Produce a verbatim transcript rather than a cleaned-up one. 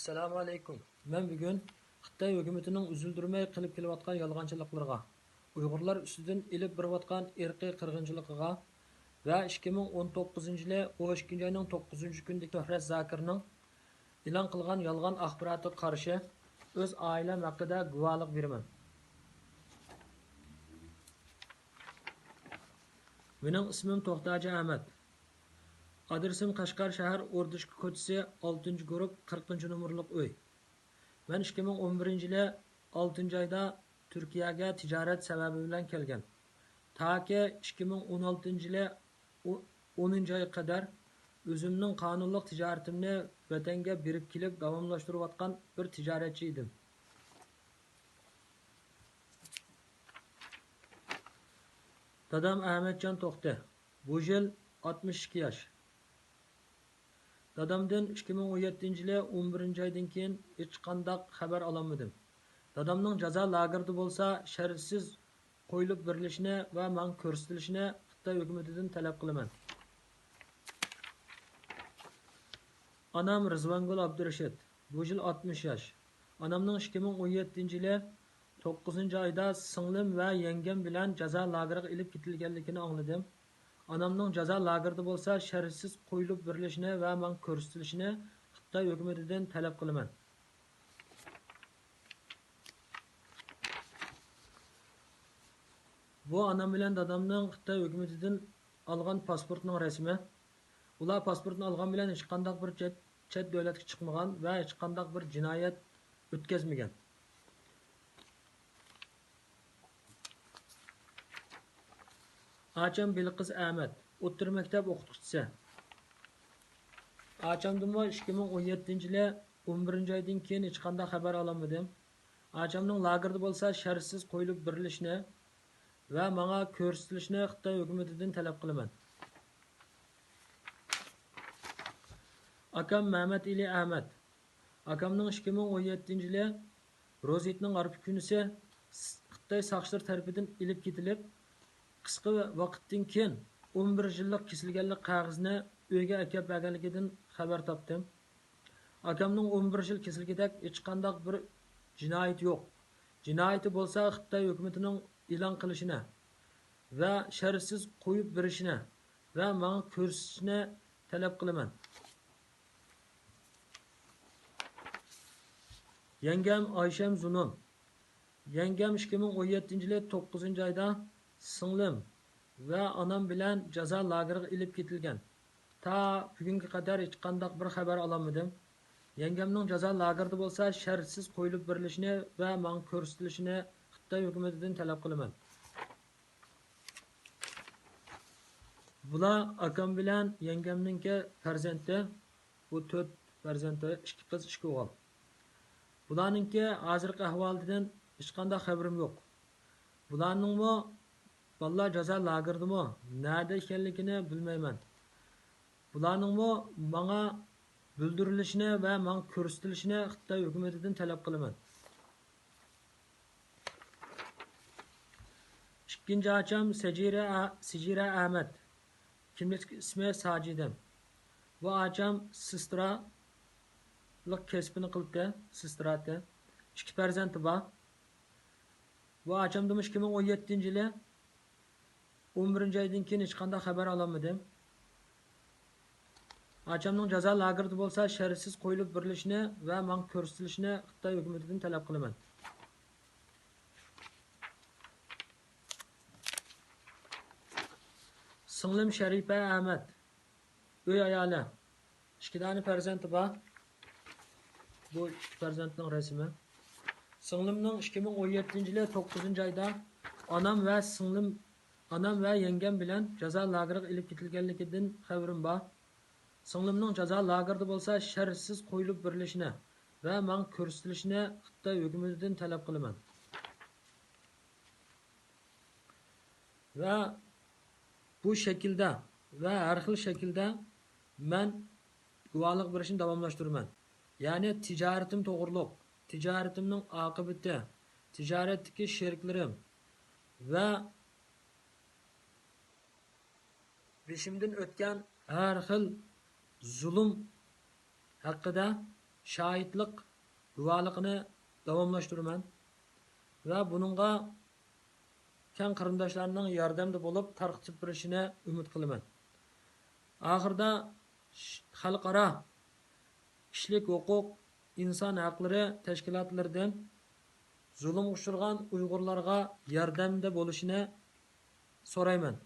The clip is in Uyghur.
ئەسسالامۇ ئەلەيكۇم. مەن بۈگۈن خىتاي ھۆكۈمىتىنىڭ ئۈزۈلدۈرمەي قىلىپ كېلىۋاتقان يالغانچىلىقلىرىغا، ئۇيغۇرلار ئۈستىدىن ئېلىپ بېرىۋاتقان ئىرقىي قىرغىنچىلىقىغا ۋە ئىككى مىڭ ئون توققۇزىنچى يىلى ئون ئىككىنچى ئاينىڭ توققۇزىنچى كۈنىدىكى شۆھرەت زاكىرنىڭ ئېلان قىلغان يالغان ئاخباراتىغا قارشى ئۆز ئائىلەم ھەققىدە گۇۋاھلىق بېرىمەن. مېنىڭ ئىسمىم توختاجى ئەمەت. ئادرېسىم قەشقەر شەھەر ئوردىشكا كوچىسى، ئالتىنچى گۇرۇپ، قىرىقىنچى نومۇرلۇق ئۆي. مەن ئىككى مىڭ ئون بىرىنچى يىلى ئالتىنچى ئايدا تۈركىيەگە تىجارەت سەۋەبى بىلەن كەلگەن. تاكى ئىككى مىڭ ئون ئالتىنچى يىلى ئو-، ئونىنچى ئايغا قەدەر ئۆزۈمنىڭ قانۇنلۇق تىجارىتىمنى ۋەتەنگە بېرىپ كېلىپ داۋاملاشتۇرۇۋاتقان بىر تىجارەتچى ئىدىم. دادام ئەمەتجان توختى. بۇ يىل ئاتمىش ئىككى ياش. دادامدىن ئىككى مىڭ ئون يەتتىنچى يىلى ئون بىرىنچى ئايدىن كېيىن ھېچقانداق خەۋەر ئالالمىدىم. دادامنىڭ جازا لاگېرىدا بولسا شەرتسىز قويۇلۇپ بېرىلىشىنى ۋە ماڭا كۆرسىتىلىشىنى خىتاي ھۆكۈمىتىدىن تەلەپ قىلىمەن. ئانام رىزۋانگۈل ئابدۇرېشىت، بۇ يىل ئاتمىش ياش. ئانامنىڭ ئىككى مىڭ ئون يەتتىنچى يىلى توققۇزىنچى ئايدا سىڭلىم ۋە يەڭگەم بىلەن جازا لاگېرىغا ئېلىپ كېتىلگەنلىكىنى ئاڭلىدىم. ئانامنىڭ جازا لاگېرىدا بولسا شەرتسىز قويۇلۇپ بېرىلىشىنى ۋە ماڭا كۆرسىتىلىشىنى خىتاي ھۆكۈمىتىدىن تەلەپ قىلىمەن. بۇ ئانام بىلەن دادامنىڭ خىتاي ھۆكۈمىتىدىن ئالغان پاسپورتنىڭ رەسىمى. ئۇلار پاسپورتنى ئالغان بىلەن ھېچقانداق بىر چەت، چەت دۆلەتكە چىقمىغان ۋە ھېچقانداق بىر جىنايەت ئۆتكەزمىگەن. ئاچام بېلىققىز ئەمەت، ئوتتۇرا مەكتەپ ئوقۇتقۇچىسى. ئاچامدىنمۇ ئىككى مىڭ ئون يەتتىنچى يىلى ئون بىرىنچى ئايدىن كېيىن ھېچقانداق خەۋەر ئالالمىدىم. ئاچامنىڭ لاگېردا بولسا شەرتسىز قويۇلۇپ بېرىلىشىنى ۋە ماڭا كۆرسىتىلىشىنى خىتاي ھۆكۈمىتىدىن تەلەپ قىلىمەن. ئاكام مەمەتئېلى ئەمەت. ئاكامنىڭ ئىككى مىڭ ئون يەتتىنچى يىلى روزى ھېيتنىڭ ئارپا كۈنىسى س-، خىتاي ساقچىلىرى تەرىپىدىن ئېلىپ كېتىلىپ، قىسقا ۋاقىتتىن كېيىن ئون بىر يىللىق كېسىلگەنلىك قەغىزىنى ئۆيگە ئەكەپ بەرگەنلىكىدىن خەۋەر تاپتىم. ئاكامنىڭ ئون بىر يىل كېسىلگۈدەك ھېچقانداق بىر جىنايىتى يوق. جىنايىتى بولسا خىتاي ھۆكۈمىتىنىڭ ئېلان قىلىشىنى ۋە شەرتسىز قويۇپ بېرىشىنى ۋە ماڭا كۆرسىتىشىنى تەلەپ قىلىمەن. يەڭگەم ئايشەم زۇنۇن. يەڭگەم ئىككى مىڭ ئون يەتتىنچى يىلى توققۇزىنچى ئايدا سىڭلىم ۋە ئانام بىلەن جازا لاگېرىغا ئېلىپ كېتىلگەن. تا بۈگۈنگە قەدەر ھېچقانداق بىر خەۋەر ئالالمىدىم. يەڭگەمنىڭ جازا لاگېرىدا بولسا شەرتسىز قويۇلۇپ بېرىلىشىنى ۋە ماڭا كۆرسىتىلىشىنى خىتاي ھۆكۈمىتىدىن تەلەپ قىلىمەن. بۇلار ئاكام بىلەن يەڭگەمنىڭكى پەرزەنتى. بۇ تۆت پەرزەنتى، ئىككى قىز، ئىككى ئوغۇل. بۇلارنىڭكى ھازىرقى ئەھۋالىدىن ھېچقانداق خەۋىرىم يوق. بۇلارنىڭمۇ بالىلار جازا لاگېرىدىمۇ، نەدە ئىكەنلىكىنى بىلمەيمەن. بۇلارنىڭمۇ ماڭا بىلدۈرۈلۈشىنى ۋە ماڭا كۆرسىتىلىشىنى خىتاي ھۆكۈمىتىدىن تەلەپ قىلىمەن. ئىككىنچى ئاچام سەجىرە ئە-، سىجىرە ئەمەت. كىملىك ئىسمى ساجىدە. بۇ ئاچام سېسترالىق كەسپىنى قىلىدىكەن، سېسترا ئىكەن. ئىككى پەرزەنتى بار. بۇ ئاچامدىنمۇ ئىككى مىڭ ئون يەتتىنچى يىلى ئون بىرىنچى ئايدىن كېيىن ھېچقانداق خەۋەر ئالالمىدىم. ئاچامنىڭ جازا لاگېرىدا بولسا شەرتسىز قويۇلۇپ بېرىلىشىنى ۋە ماڭا كۆرسىتىلىشىنى خىتاي ھۆكۈمىتىدىن تەلەپ قىلىمەن. سىڭلىم شەرىپە ئەمەت، ئۆي ئايالى، ئىككى دانە پەرزەنتى بار. بۇ ئىككى پەرزەنتنىڭ رەسىمى. سىڭلىمنىڭ ئىككى مىڭ ئون يەتتىنچى يىلى توققۇزىنچى ئايدا ئانام ۋە سىڭلىم، ئانام ۋە يەڭگەم بىلەن جازا لاگېرىغا ئېلىپ كېتىلگەنلىكىدىن خەۋىرىم بار. سىڭلىمنىڭ جازا لاگېرىدا بولسا شەرتسىز قويۇلۇپ بېرىلىشىنى ۋە ماڭا كۆرسىتىلىشىنى خىتاي ھۆكۈمىتىدىن تەلەپ قىلىمەن. ۋە بۇ شەكىلدە ۋە ھەر خىل شەكىلدە مەن گۇۋاھلىق بېرىشنى داۋاملاشتۇرىمەن. يەنى تىجارىتىم توغرۇلۇق، تىجارىتىمنىڭ ئاقىۋىتى، تىجارەتتىكى شېرىكلىرىم ۋە بېشىمدىن ئۆتكەن ھەر خىل زۇلۇم ھەققىدە شاھىتلىق، گۇۋاھلىقىنى داۋاملاشتۇرىمەن ۋە بۇنىڭغا كەڭ قېرىنداشلارنىڭ ياردەمدە بولۇپ تارقىتىپ بېرىشىنى ئۈمىد قىلىمەن. ئاخىرىدا ش-، خەلقئارا كىشىلىك ھوقۇق، ئىنسان ھەقلىرى تەشكىلاتلىرىدىن زۇلۇمغا ئۇچرىغان ئۇيغۇرلارغا ياردەمدە بولۇشىنى سورايمەن.